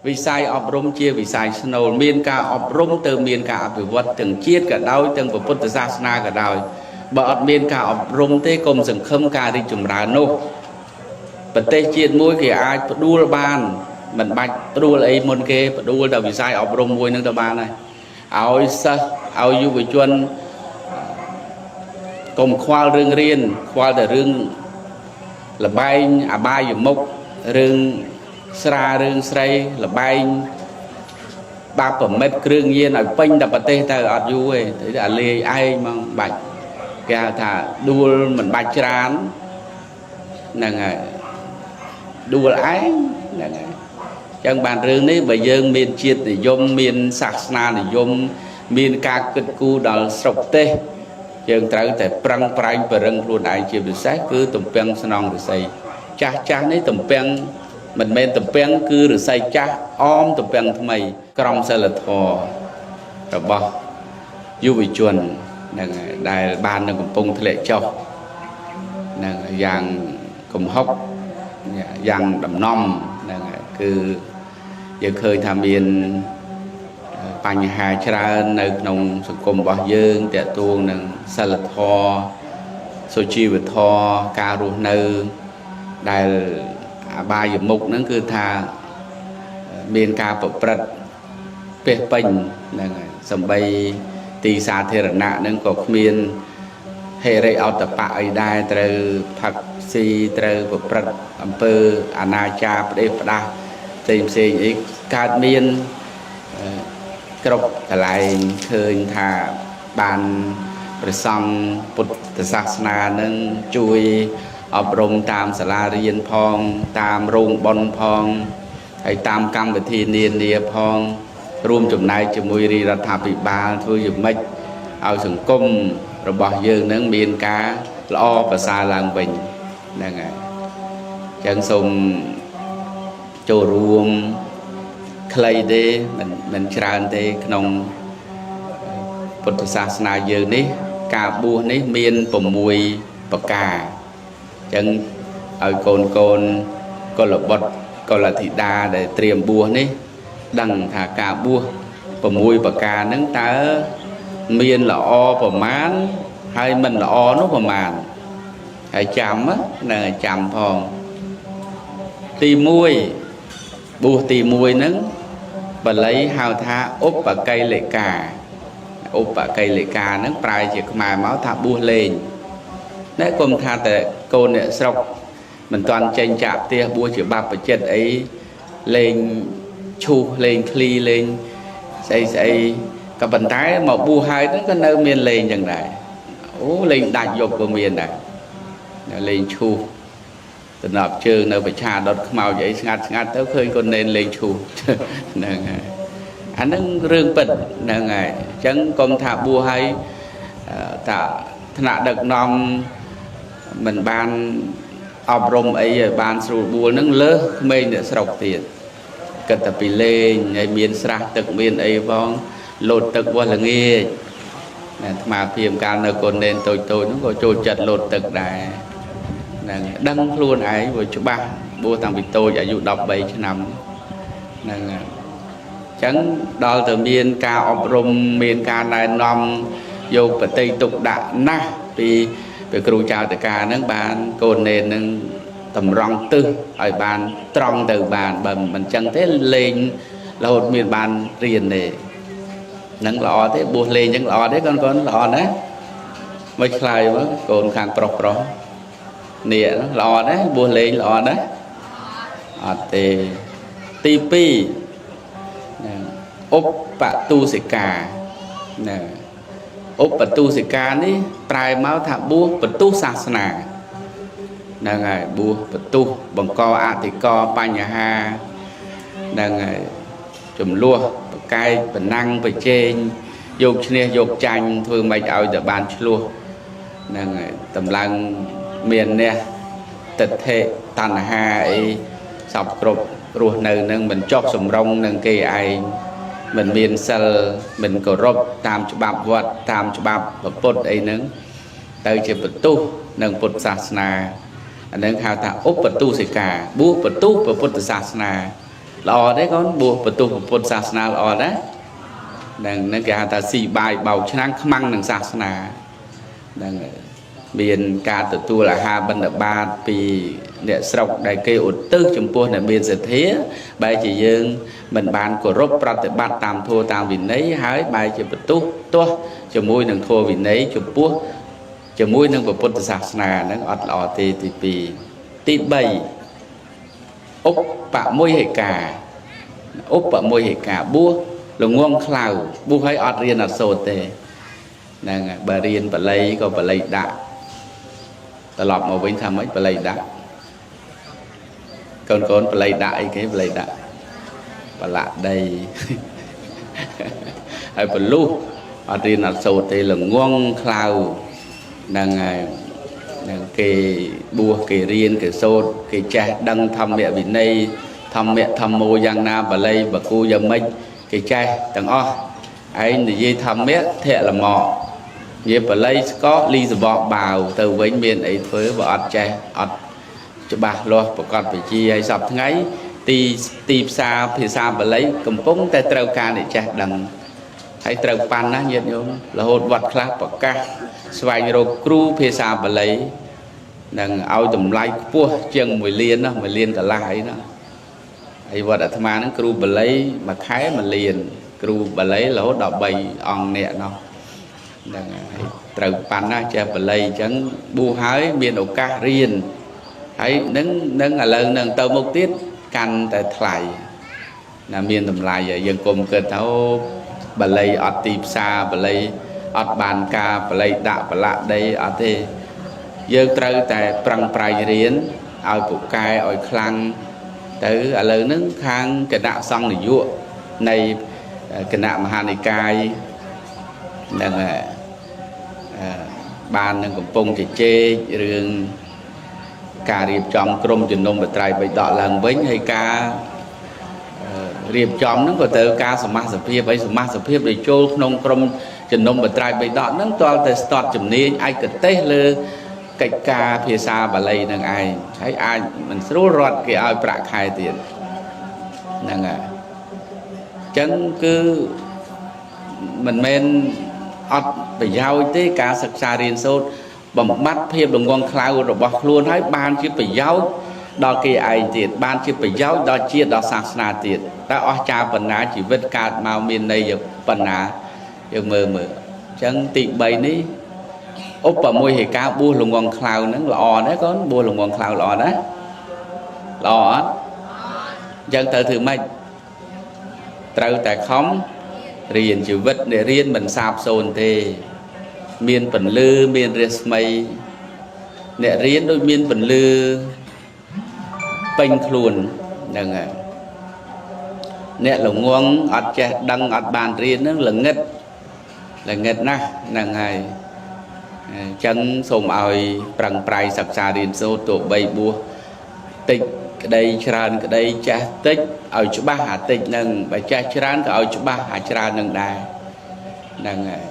វិស័យអប់រំជាវិស័យស្នូលមានការអប់រំទៅមានការអភិវឌ្ឍទាំងជាតិក៏ដោយទាំងពុទ្ធសាសនាក៏ដោយបើអត់មានការអប់រំទេកុំសង្ឃឹមការរីកចម្រើននោះប្រទេសជាតិមួយគេអាចផ្ដួលបានមិនបាច់ផ្ដួលអីមុនគេផ្ដួលតែវិស័យអប់រំមួយនឹងទៅបានហើយឲ្យសិស្សឲ្យយុវជនកុំខ្វល់រឿងរៀនខ្វល់តែរឿងលបែងអបាយមុខរឿងស្រារឿងស្រីលបែងបាបប្រមិតគ្រឿងញៀនឲ្យពេញតែប្រទេសទៅអត់យូរទេទៅអាលាយឯងហ្មងបាច់គេហៅថាដួលមិនបាច់ច្រើនហ្នឹងហើយដួលឯងហ្នឹងហើយចឹងបានរឿងនេះបើយើងមានជាតិនិយមមានសាសនានិយមមានការគិតគូរដល់ស្រុកទេសយើងត្រូវតែប្រឹងប្រែងបរឹងខ្លួនឯងជាពិសេសគឺទំពាំងស្នងឫស្សីចាស់ចាស់នេះទំពាំងមិនមែនទំពាំងគឺឫស្សីចាស់អមទំពាំងថ្មីក្រមសីលធម៌របស់យុវជនហ្នឹងហើយដែលបាននឹងកំពុងធ្លាក់ចុះហ្នឹងយ៉ាងកំហុកយ៉ាងដំណំហ្នឹងហើយគឺយើងឃើញថាមានបញ្ហាច្រើននៅក្នុងសង្គមរបស់យើងតកតួងនឹងសិលធម៌សុជីវធម៌ការរស់នៅដែលអបាយមុខហ្នឹងគឺថាមានការប្រព្រឹត្តពេះពេញហ្នឹងហើយសំបីទីសាធារណៈហ្នឹងក៏គ្មានហេរិអតបៈអីដែរត្រូវផឹកស៊ីត្រូវប្រព្រឹត្តអំពើអនាចារផ្ដេសផ្ដាស់ផ្សេងផ្សេងអីកើតមានគ្រប់កន្លែងឃើញថាបានព្រះសង្ឃពុទ្ធសាសនានឹងជួយអប់រំតាមសាលារៀនផងតាមរោងបុណ្យផងហើយតាមកម្មវិធីនានាផងរួមចំណែកជាមួយរាជរដ្ឋាភិបាលធ្វើយ៉ាងម៉េចឲ្យសង្គមរបស់យើងនឹងមានការល្អប្រសើរឡើងវិញហ្នឹងហើយអញ្ចឹងសូមចូលរួមខ្លីទេមិនច្រើនទេក្នុងពុទ្ធសាសនាយើងនេះការបួសនេះមាន6ប្រការអញ្ចឹងឲ្យកូនកូនកុលបុត្រកុលធីតាដែលត្រៀមបួសនេះដឹងថាការបួស6ប្រការហ្នឹងតើមានល្អប្រមាណហើយមិនល្អនោះប្រមាណហើយចាំណាចាំផងទី1បួសទី1ហ្នឹងបាលីហៅថាឧបកិលេកាឧបកិលេកាហ្នឹងប្រែជាខ្មែរមកថាបួសលេងណែគុំថាតែកូនអ្នកស្រុកមិនទាន់ចេញចាកផ្ទះបួសជាបព្វជិតអីលេងឈូសលេងឃ្លីលេងស្អីស្អីក៏ប៉ុន្តែមកបួសហើយហ្នឹងក៏នៅមានលេងចឹងដែរអូលេងដាច់យប់ក៏មានដែរលេងឈូសតំណប់ជើងនៅប្រឆាដុតខ្មោចអីស្ងាត់ស្ងាត់ទៅឃើញកូននេនលេងឈូសហ្នឹងហើយអាហ្នឹងរឿងពិតហ្នឹងហើយអញ្ចឹងកុំថាបួសហើយតាថ្នាក់ដឹកនាំមិនបានអប់រំអីឲ្យបានស្រួលបួលហ្នឹងលើសក្មេងអ្នកស្រុកទៀតគិតតែពីលេងហើយមានស្រះទឹកមានអីផងលោតទឹកវាស់ល្ងាចអាត្មាភៀមកាលនៅកូននេនតូចតូចហ្នឹងក៏ចូលចិត្តលោតទឹកដែរហ្នឹងដឹងខ្លួនឯងព្រោះច្បាស់បួសតាំងពីតូចអាយុ13ឆ្នាំហ្នឹងហើយអញ្ចឹងដល់ទៅមានការអប់រំមានការណែនាំយកបតិទុកដាក់ណាស់ពីគ្រូចៅតកាហ្នឹងបានកូននេនហ្នឹងតម្រង់ទិសឲ្យបានត្រង់ទៅបានបើមិនចឹងទេលេងរហូតមានបានរៀនទេហ្នឹងល្អទេបួសលេងចឹងល្អទេកូនកូនល្អណាស់មិនឆ្លើយមកកូនខាងប្រុសប្រុសនេះល្អណាស់បួសលេងល្អណាស់អត់ទេទី2ឧបទូសិកាណាឧបទូសិកានេះប្រែមកថាបួសបន្ទុះសាសនាហ្នឹងហើយបួសបន្ទុះបង្កអធិកបញ្ហាហ្នឹងហើយចំនួនប្រកែកប្រណាំងប្រជែងយកឈ្នះយកចាញ់ធ្វើម៉េចឲ្យតែបានឆ្លោះហ្នឹងហើយតម្លើងមានអ្នកទិដ្ឋិតណ្ហាអីសពគ្រប់រស់នៅនឹងមិនចុះសម្រុងនឹងគេឯងមិនមានសិលមិនគោរពតាមច្បាប់វត្តតាមច្បាប់ពុទ្ធអីហ្នឹងទៅជាបន្ទុះនឹងពុទ្ធសាសនាអានឹងហៅថាឧបទុសិកាបួសបន្ទុះពុទ្ធសាសនា ល្អទេកូនបួសបន្ទោសពុទ្ធសាសនាល្អណានឹងនឹងគេហៅថាស៊ីបាយបោកឆ្នាំងខ្មាំងនឹងសាសនានឹងមានការទទួលអាហារបិណ្ឌបាតពីអ្នកស្រុកដែលគេឧទ្ទិសចំពោះអ្នកមានសទ្ធាបែរជាយើងមិនបានគោរពប្រតិបត្តិតាមធម៌តាមវិន័យហើយបែរជាបន្ទោសទាស់ជាមួយនឹងធម៌វិន័យចំពោះជាមួយនឹងពុទ្ធសាសនាហ្នឹងអត់ល្អទេទី2ទី3ឧបមុយហិកាឧបមុយហិកាបួសល្ងងខ្លៅបួសឲ្យអត់រៀនអត់សូត្រទេហ្នឹងហើយបើរៀនបាលីក៏បាលីដាក់ត្រឡប់មកវិញថាម៉េចបាលីដាក់កូនបាលីដាក់អីគេបាលីដាក់ប្រឡាក់ដីហើយបលុះអត់រៀនអត់សូត្រទេល្ងងខ្លៅហ្នឹងហើយនឹងគេបួសគេរៀនគេសូត្រគេចេះដឹងធម្មវិន័យធម្មធម្មោយ៉ាងណាបាលីបកូយ៉ាងម៉េចគេចេះទាំងអស់ឯងនិយាយធម្មៈធៈលមកនិយាយបាលីស្កកលីសបកបាវទៅវិញមានអីធ្វើបើអត់ចេះអត់ច្បាស់លាស់ប្រកបវិជាហើយសពថ្ងៃទីផ្សារភាសាបាលីកំពុងតែត្រូវការអ្នកចេះដឹងហើយត្រូវប៉ាន់ណាញាតិញោមរហូតវត្តខ្លះប្រកាសស្វែងរកគ្រូភាសាបាលីនឹងឲ្យតម្លៃខ្ពស់ជាង1លានណា1លានកន្លះអីណាហើយវត្តអាត្មាហ្នឹងគ្រូបាលីមួយខែ1លានគ្រូបាលីរហូតដល់3អង្គអ្នកនោះហ្នឹងហើយត្រូវប៉ាន់ណាចេះបាលីអញ្ចឹងបួសហើយមានឱកាសរៀនហើយនឹងឥឡូវនឹងទៅមុខទៀតកាន់តែថ្លៃណាមានតម្លៃហើយយើងគុំគិតថាអូបាលីអត់ទីផ្សារបាលីអត់បានការបាលីដាក់ប្រឡាក់ដីអត់ទេយើងត្រូវតែប្រឹងប្រែងរៀនឲ្យពូកែឲ្យខ្លាំងទៅឥឡូវហ្នឹងខាងគណៈសង្ឃនាយកនៃគណៈមហានិកាយនឹងបាននឹងកំពុងជជែករឿងការរៀបចំក្រុមជំនុំបត្រៃបិដកឡើងវិញហើយការរៀបចំហ្នឹងក៏ត្រូវការសមាសភាពហើយសមាសភាពដែលចូលក្នុងក្រុមជំនុំបត្រៃបិដកហ្នឹងទាល់តែស្ទាត់ជំនាញឯកទេសលើកិច្ចការភាសាបាលីនឹងឯងហើយអាចមិនស្រួលរត់គេឲ្យប្រាក់ខែទៀតហ្នឹងហើយអញ្ចឹងគឺមិនមែនអត់ប្រយោជន៍ទេការសិក្សារៀនសូត្របំបត្តិភាពល្ងងខ្លៅរបស់ខ្លួនហើយបានជាប្រយោជន៍ដល់គេឯងទៀតបានជាប្រយោជន៍ដល់ជាតិដល់សាសនាទៀតតើអស្ចារ្យបណ្ណាជីវិតកើតមកមានន័យបណ្ណាយើងមើលមើលអញ្ចឹងទី3នេះឧបមុយហិកាបួសល្ងងខ្លៅហ្នឹងល្អណាស់កូនបួសល្ងងខ្លៅល្អណាស់ល្អអត់អញ្ចឹងត្រូវធ្វើម៉េចត្រូវតែខំរៀនជីវិតអ្នករៀនមិនសាបសូន្យទេមានពន្លឺមានរស្មីអ្នករៀនដូចមានពន្លឺពេញខ្លួនហ្នឹងហើយអ្នកល្ងងអត់ចេះដឹងអត់បានរៀនហ្នឹងល្ងិតល្ងិតណាស់ហ្នឹងហើយអញ្ចឹងសូមឲ្យប្រឹងប្រែងសិក្សារៀនសូត្រទោះបីបួសតិចក្តីច្រើនក្តីចេះតិចឲ្យច្បាស់អាតិចហ្នឹងបើចេះច្រើនក៏ឲ្យច្បាស់អាច្រើនហ្នឹងដែរហ្នឹងហើយ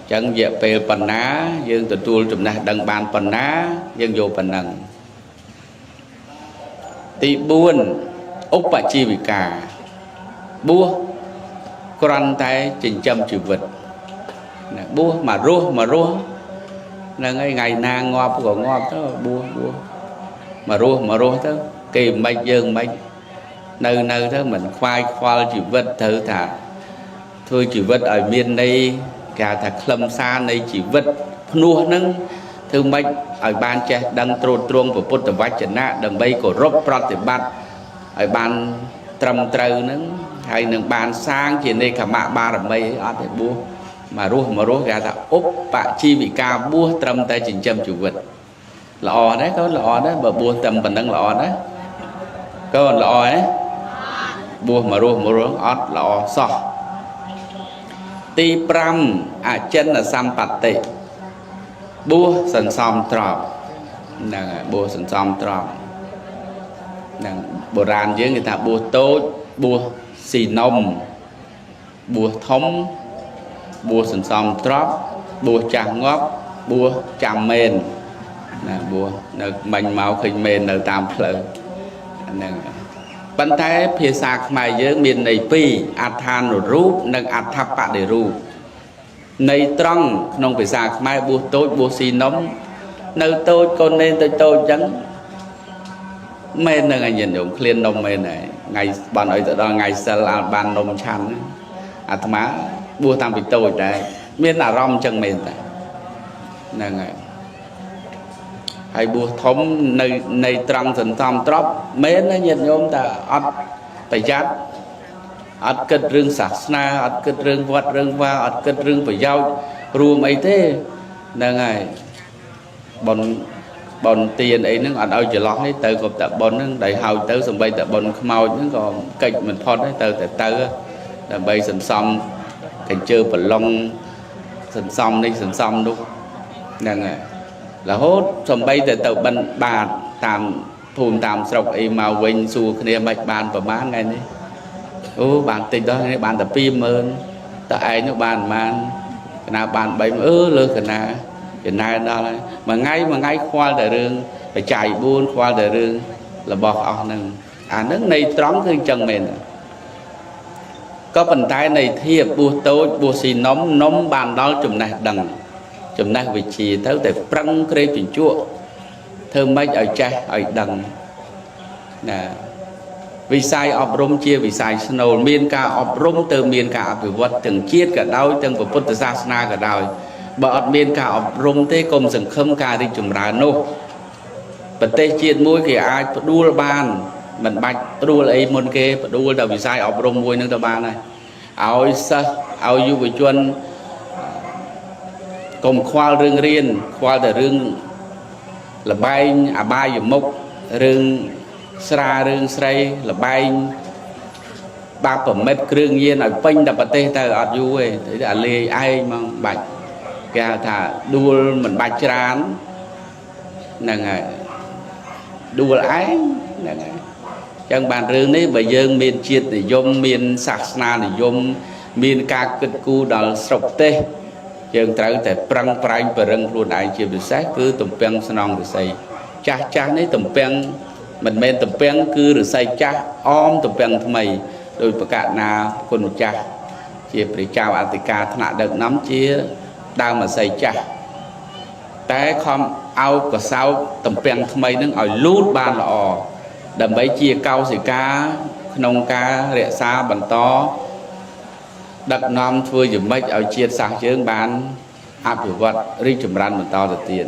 អញ្ចឹងរយៈពេលប៉ុណ្ណាយើងទទួលចំណេះដឹងបានប៉ុណ្ណាយើងយកប៉ុណ្ណឹងទី4ឧបជីវិកាបួសគ្រាន់តែចិញ្ចឹមជីវិតណាបួសមករស់មករស់ហ្នឹងហើយថ្ងៃណាងាប់ក៏ងាប់ទៅបួសមករស់មករស់ទៅគេមិនយើងមិននៅទៅមិនខ្វាយខ្វល់ជីវិតត្រូវថាធ្វើជីវិតឲ្យមានន័យគេហៅថាខ្លឹមសារនៃជីវិតភ្នោះហ្នឹងធ្វើម៉េចឲ្យបានចេះដឹងត្រួតត្រងពុទ្ធវចនៈដើម្បីគោរពប្រតិបត្តិឲ្យបានត្រឹមត្រូវហ្នឹងហើយនឹងបានសាងជានេខមៈបារមីអត់ទេបួសមករស់មករស់គេហៅថាឧបជីវិកាបួសត្រឹមតែចិញ្ចឹមជីវិតល្អដែរកូនល្អដែរបើបួសត្រឹមប៉ុណ្ណឹងល្អណាកូនល្អហ៎បួសមករស់មករស់អត់ល្អសោះទី5អចិន្នសម្បត្តិបួសសន្សំទ្រព្យហ្នឹងហើយបួសសន្សំទ្រព្យហ្នឹងបុរាណយើងគេថាបួសតូចបួសស៊ីនំបួសធំបួសសន្សំទ្រព្យបួសចាស់ងាប់បួសចាំមែនណាបួសនៅបាញ់មកឃើញមែននៅតាមផ្លូវហ្នឹង ប៉ុន្តែភាសាខ្មែរយើងមានន័យពីរអត្ថានុរូបនិងអត្ថបដិរូបន័យត្រង់ក្នុងភាសាខ្មែរបួសតូចបួសស៊ីនំនៅតូចកូននេនតូចតូចអញ្ចឹងមែននឹងអញញោមឃ្លាននំមែនហើយថ្ងៃបានឲ្យទៅដល់ថ្ងៃសិលអាបាននំឆាន់អាត្មាបួសតាំងពីតូចដែរមានអារម្មណ៍អញ្ចឹងមែនតែហ្នឹងហើយហើយបួសធំនៅនៃត្រង់សន្សំទ្រព្យមែនណាញាតិញោមតែអត់ប្រយ័ត្នអត់គិតរឿងសាសនាអត់គិតរឿងវត្តរឿងវាអត់គិតរឿងប្រយោជន៍រួមអីទេហ្នឹងហើយបនបនទៀនអីហ្នឹងអត់ឲ្យច្រឡោះទេទៅក៏តែបនហ្នឹងដែលហើយទៅសំបីតែបនខ្មោចហ្នឹងក៏កិច្ចមិនផុតទេទៅតែទៅដើម្បីសន្សំកញ្ជើប្រឡងសន្សំនេះសន្សំនោះហ្នឹងហើយរហូតសំបីតែទៅបិណ្ឌបាតតាមភូមិតាមស្រុកអីមកវិញសួរគ្នាមិនបានប្រហែលថ្ងៃនេះអូបានតិចដល់នេះបានតែ20000តើឯងនោះបានប្រហែលកណាបាន3អឺលើកណាចំណែនដល់ហើយមួយថ្ងៃមួយថ្ងៃខ្វល់តែរឿងបច្ច័យ4ខ្វល់តែរឿងរបស់អស់ហ្នឹងអាហ្នឹងនៃត្រង់គឺអញ្ចឹងមែនក៏ប៉ុន្តែនៃធៀបបួសតូចបួសស៊ីនំនំបានដល់ចំណេះដឹងចំណេះវិជ្ជាទៅតែប្រឹងក្រេបជញ្ជក់ធ្វើម៉េចឲ្យចេះឲ្យដឹងណាវិស័យអប់រំជាវិស័យស្នូលមានការអប់រំទៅមានការអភិវឌ្ឍទាំងជាតិក៏ដោយទាំងពុទ្ធសាសនាក៏ដោយបើអត់មានការអប់រំទេកុំសង្ឃឹមការរីកចម្រើននោះប្រទេសជាតិមួយគេអាចផ្ដួលបានមិនបាច់ផ្ដួលអីមុនគេផ្ដួលតែវិស័យអប់រំមួយនឹងទៅបានហើយឲ្យសិស្សឲ្យយុវជនកុំខ្វល់រឿងរៀនខ្វល់តែរឿងលបែងអបាយមុខរឿងស្រារឿងស្រីលបែងបាបប្រមិតគ្រឿងញៀនឲ្យពេញតែប្រទេសទៅអត់យូរទេទៅអាលាយឯងហ្មងបាច់គេហៅថាដួលមិនបាច់ច្រើនហ្នឹងហើយដួលឯងហ្នឹងហើយចឹងបានរឿងនេះបើយើងមានជាតិនិយមមានសាសនានិយមមានការគិតគូរដល់ស្រុកទេសយើងត្រូវតែប្រឹងប្រែងបរឹងខ្លួនឯងជាពិសេសគឺទំពាំងស្នងឫស្សីចាស់ចាស់នេះទំពាំងមិនមែនទំពាំងគឺឫស្សីចាស់អមទំពាំងថ្មីដោយប្រកាសណាគុណម្ចាស់ជាព្រះចៅអធិការថ្នាក់ដឹកនាំជាដើមឫស្សីចាស់តែខំអោបកសោបទំពាំងថ្មីនឹងឲ្យលូតបានល្អដើម្បីជាកោសិកាក្នុងការរក្សាបន្តដឹកនាំធ្វើយ៉ាងម៉េចឲ្យជាតិសាសន៍យើងបានអភិវឌ្ឍរីកចម្រើនបន្តទៅទៀត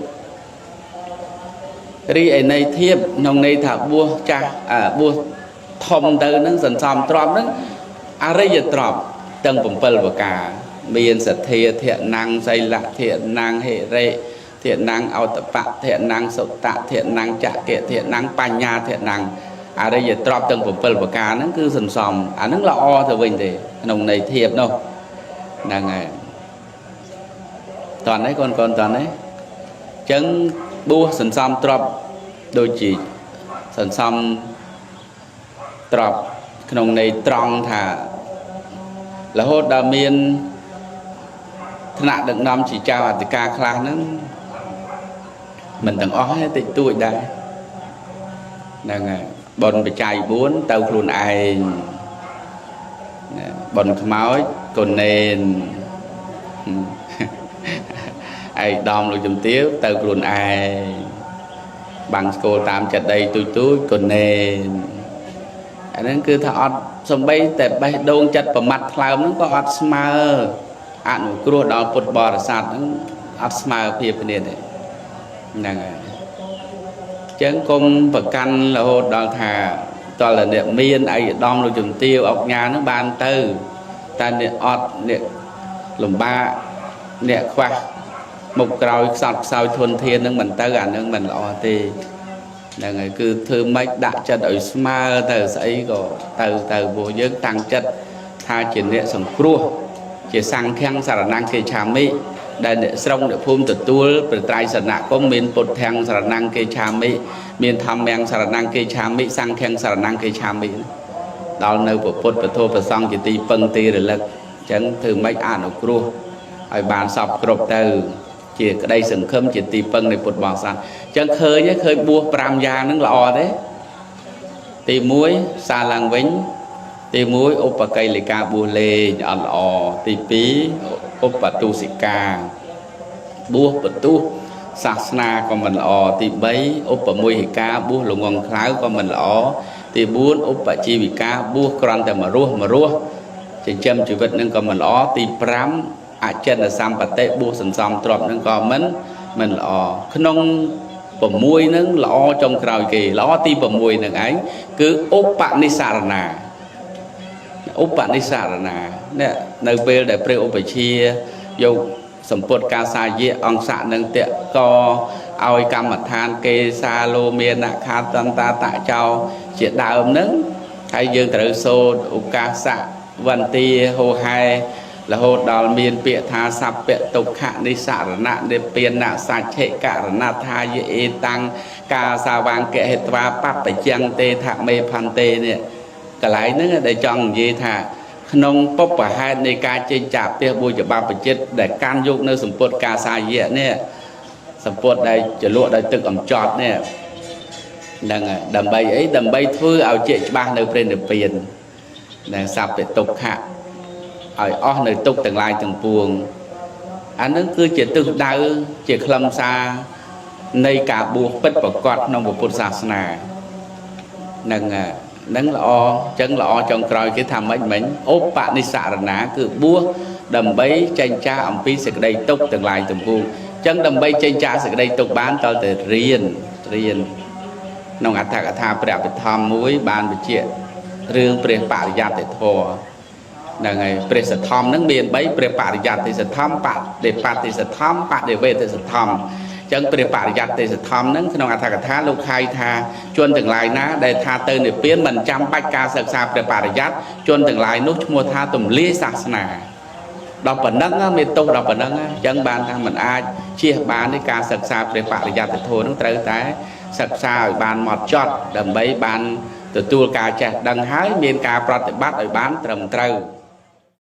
រីឯន័យធៀបក្នុងន័យថាបួសចាស់បួសធំទៅនឹងសន្សំទ្រព្យនឹងអរិយទ្រព្យទាំង7ប្រការមានសទ្ធាធនំសីលធនំហិរិធនំអោតបៈធនំសុតៈធនំចក្កធនំបញ្ញាធនំអរិយទ្រព្យទាំង7ប្រការហ្នឹងគឺសន្សំអាហ្នឹងល្អទៅវិញទេក្នុងន័យធៀបនោះហ្នឹងហើយតោះនេះកូនកូនតោះនេះអញ្ចឹងបួសសន្សំទ្រព្យដូចជាសន្សំទ្រព្យក្នុងន័យត្រង់ថារហូតដល់មានថ្នាក់ដឹកនាំជាចៅអធិការខ្លះហ្នឹងមិនទាំងអស់ទេតិចតួចដែរហ្នឹងហើយបុណ្យបច្ច័យ4ទៅខ្លួនឯងបុណ្យខ្មោចកូននេនឯកដំលោកជំទាវទៅខ្លួនឯងបាំងស្គលតាមចិត្តដីទូចទូចកូននេនអាហ្នឹងគឺថាអត់សំបីតែបេះដូងចិត្តប្រមាត់ថ្លើមហ្នឹងក៏អត់ស្មើអនុគ្រោះដល់ពុទ្ធបរិស័ទហ្នឹងអត់ស្មើភាពគ្នាទេហ្នឹងហើយអញ្ចឹងកុំប្រកាន់រហូតដល់ថាតលអ្នកមានឯកឧត្តមលោកជំទាវអុកញ៉ាហ្នឹងបានទៅតែអ្នកអត់អ្នកលំបាកអ្នកខ្វះមុខក្រោយខ្សត់ខ្សោយធនធានហ្នឹងមិនទៅអាហ្នឹងមិនល្អទេហ្នឹងហើយគឺធ្វើម៉េចដាក់ចិត្តឲ្យស្មើទៅស្អីក៏ទៅទៅព្រោះយើងតាំងចិត្តថាជាអ្នកសង្គ្រោះជាសង្ឃាំងសារណង្គេឆាមិដែលអ្នកស្រុកអ្នកភូមិទទួលព្រះត្រៃសរណគមមានពុទ្ធាំងសរណង្គេឆាមិមានធម្មំសរណង្គេឆាមិសង្ឃាំងសរណង្គេឆាមិដល់នៅពុទ្ធពធប្រសង្ឃជាទីពឹងទីរលឹកអញ្ចឹងធ្វើម៉េចអនុគ្រោះឲ្យបានសពគ្រប់ទៅជាក្តីសង្ឃឹមជាទីពឹងនៃពុទ្ធបរិស័ទអញ្ចឹងឃើញបួស5យ៉ាងហ្នឹងល្អទេ ទី1សារឡើងវិញទី1ឧបកិលិកាបួសលេងអត់ល្អទី2ឧបទុសិកាបួសបន្ទុះសាសនាក៏មិនល្អទី3ឧបមូហិកាបួសល្ងងខ្លៅក៏មិនល្អទី4ឧបជីវិកាបួសគ្រាន់តែមករស់មករស់ចិញ្ចឹមជីវិតនឹងក៏មិនល្អទី5អចិន្នសម្បតិបួសសន្សំទ្រព្យនឹងក៏មិនល្អក្នុង6នឹងល្អចុងក្រោយគេល្អទី6នឹងឯងគឺឧបនិស្សរណាឧបនិស្សរណានេះនៅពេលដែលព្រះឧបជាយកសម្ពុតកាសាយៈអង្គស័កនឹងតកឲ្យកម្មដ្ឋានគេសាលោមានខាតន្តាតចោជាដើមនឹងហើយយើងត្រូវសូត្រឧកាសៈវន្តាហោហែរហូតដល់មានពាក្យថាសព្វទុក្ខនិស្សរណៈនិព្វានសច្ឆិករណថាយេអេតាំងកាសាវាងកហេត្វាបបច្ចੰទេថមេផន្ទេនេះកន្លែងហ្នឹងដែលចង់និយាយថាក្នុងពុបហេតុនៃការចេញចាកផ្ទះបួចច្បាប់បចិត្តដែលកាន់យកនៅសម្ពុតកាសាយៈនេះសម្ពុតដែលចលក់ដោយទឹកអំចត់នេះហ្នឹងហើយដើម្បីអីដើម្បីធ្វើឲ្យជាច្បាស់នៅព្រះនិព្វានដែលសព្វទុក្ខៈឲ្យអស់នៅទុក្ខទាំងឡាយទាំងពួងអានឹងគឺជាទិសដៅជាខ្លឹមសារនៃការបួសពិតប្រាកដក្នុងពុទ្ធសាសនាហ្នឹងនឹងល្អចឹងល្អចុងក្រោយគេថាម៉េចមិញឧបនិស្សរណាគឺបួសដើម្បីចេញចាកអំពីសេចក្តីទុក្ខទាំងឡាយទាំងពួងចឹងដើម្បីចេញចាកសេចក្តីទុក្ខបានតើតែរៀនក្នុងអត្ថកថាព្រះបឋមមួយបានបញ្ជាក់រឿងព្រះបរិយត្តិធម៌ហ្នឹងហើយព្រះសទ្ធំហ្នឹងមាន3ព្រះបរិយត្តិសទ្ធំបដិបត្តិសទ្ធំបដិវេទសទ្ធំចឹងព្រះបរិយត្តិសទ្ធំហ្នឹងក្នុងអត្ថកថាលោកខៃថាជនទាំងឡាយណាដែលថាទៅនិព្វានមិនចាំបាច់ការសិក្សាព្រះបរិយត្តិជនទាំងឡាយនោះឈ្មោះថាទំលាយសាសនាដល់ប៉ុណ្ណឹងមានទោសដល់ប៉ុណ្ណឹងចឹងបានថាមិនអាចជៀសបានទេការសិក្សាព្រះបរិយត្តិធម៌ហ្នឹងត្រូវតែសិក្សាឲ្យបានម៉ត់ចត់ដើម្បីបានទទួលការចេះដឹងហើយមានការប្រតិបត្តិឲ្យបានត្រឹមត្រូវ។